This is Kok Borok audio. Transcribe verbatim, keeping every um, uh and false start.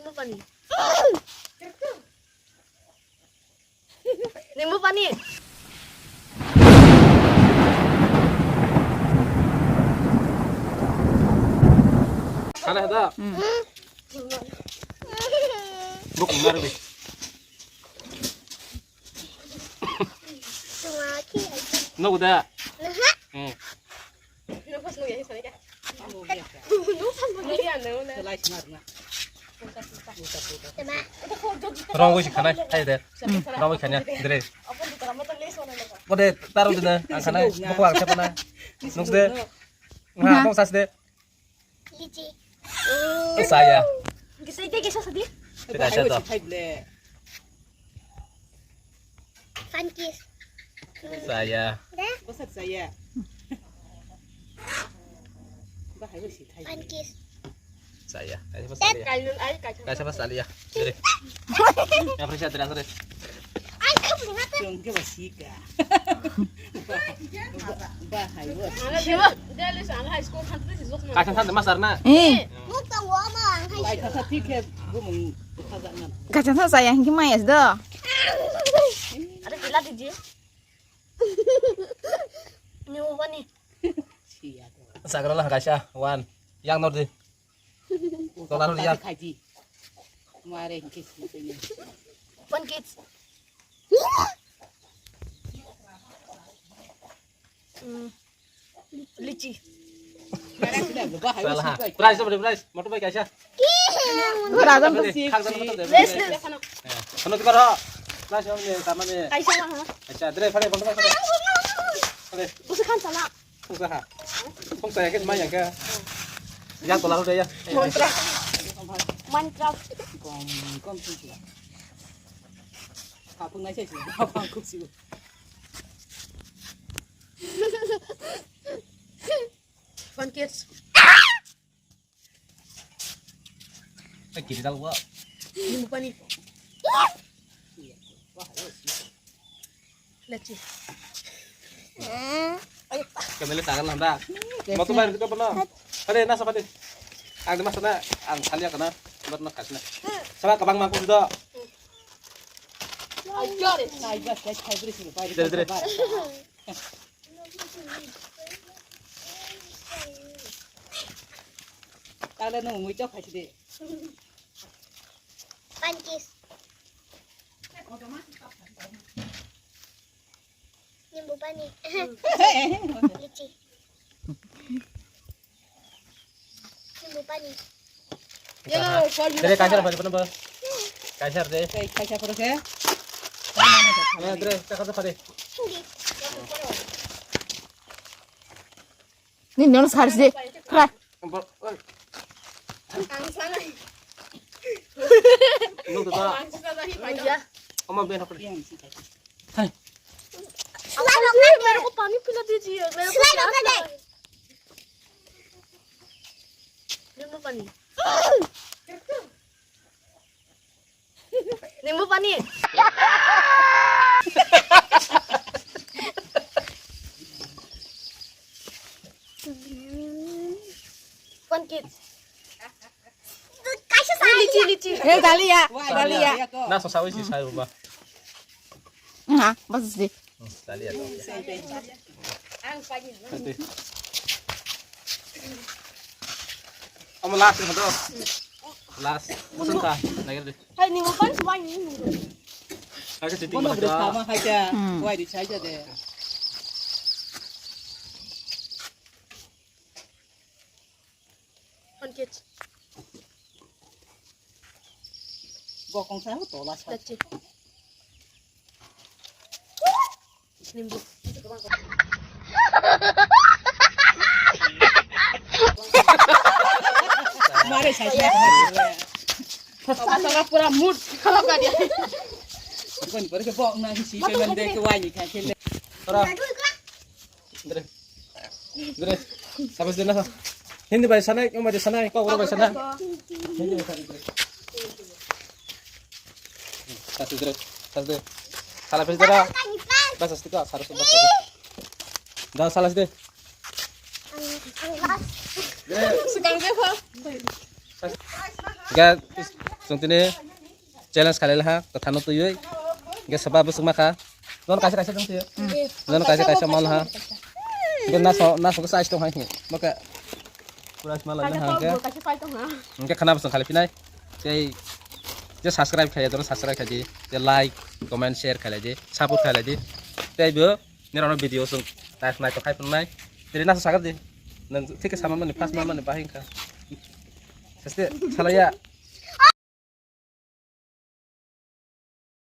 Nimbu pani. Nimbu pani. Sana hada. Hmm. Buk umar bi. Nugu da. Hmm. Rong wi khanai, hai de. Rong wi khanya, dre. Bode taro dina, ang khanai, bokho ang sepana. Nukde. Nga, bok sas de. Lichi. Saya. Kita itu kisah sedih. Tidak saya tuh. Pankis. Saya. Dah. Bosan saya. Bahaya sih, Thai. Pankis. Saya. Kaisa pa saliya. Kaisa, kaisa pa saliya. Dere. Yang persia dere asal deh. Ay, kamu ngapa? Yang ke masih ka. Bahaya. Siapa? Dia lu sana high school kan tu sih zok. Kaisa sana masar na. Eh. Mau tahu apa? Kaisa sa tiket, bu mung kaza na. Kaisa sa saya yang kimai es do. Ada pila di dia. Ini apa nih? Sagra lah kaisa one. Yang nor di. Tola nor yang. Kaji. Mare kiss ni. One kids. Hmm. Lichi. Salah ha. Price, price. Motorbike kaisa. Rajan to. Khagdan motor de. Yes, yes. Kono tukar ha. Price ni tamani. Kaisa ha. Acha, dre phare motorbike. Phare. Usa khan sana. Usa ha. Phung saya ke mai yang ke. Yang tola de ya. Minecraft. Minecraft. Kom kom sih. Apa ngai sih? Apa aku sih? One kids. Ay, kiri tal gua. Ini bukan nih. Let's see. Kamele sagal landa. Mau tuh bayar kita pernah. Ada nasa pada. Ang di masa na ang salia kana. Buat nak kasih na. Sama kabang mangkuk itu. Ayo deh. Nah, ibu saya saya beri sini. Dere, dere. Tala no mui chok khasi de. Pankis. Nimbu pani. Lichi. Nimbu pani. Dere kaisar bari pano ba. Kaisar de. Kaisar pura ke. Dere kaisar pare. Ni non sar si. Kra. Nung tuh tak. Oma ben aku. Hai. Slide of life. मेरे को पानी पिला दीजिए, मेरे को प्यास लगा है। Nimbu pani. Nimbu pani. One kids. Kaisa sa lichi, lichi. Eh, dali ya, dali ya. Na so sawi si sai ba. Ha, bas di. Tali ya. Ang pagi. Amo last na to. Last. Musun ta. Lagi deh. Hai, ni mo pan suwai ni. Lagi sitting. Bono beri sama aja. Hmm. Wai di saja deh. One kids. Bokong sa tola sa. Let's see. Nimbu. Mare sa sa. Pura mood kharap kar diya. Kon pore ke bok na si pe mande ke wai ni kha ke. Ora. Dre. Dre. Sabes de na. Hindi bai sanai, yung bai sanai, kok bai sanai. Hindi bai sanai, dre. Satu, dre. Satu, dre. Salah pil, dre. Bas, satu, dre. Salah, salah, salah. Dah, salah, dre. Sekarang dia apa? Ga, Tong tini challenge khalai laha, kwthano twiwi. Ge saba bwswk makha. Non kaisa kaisa tong twi. Non kaisa kaisa mal ha. Ge naso, naso sa tong hai. Maka. Pura mal ha ge. Ge khana bwswk khalai phinai. Tei je subscribe khlai, jora subscribe khlai di. Je like, comment, share khlai di. Support khlai di. Tei bo nirano video sung. Nai nai to khai phunai. Tei naso sagar di. Nang thik sama mani, first mani bahai kha. Seste, salaya.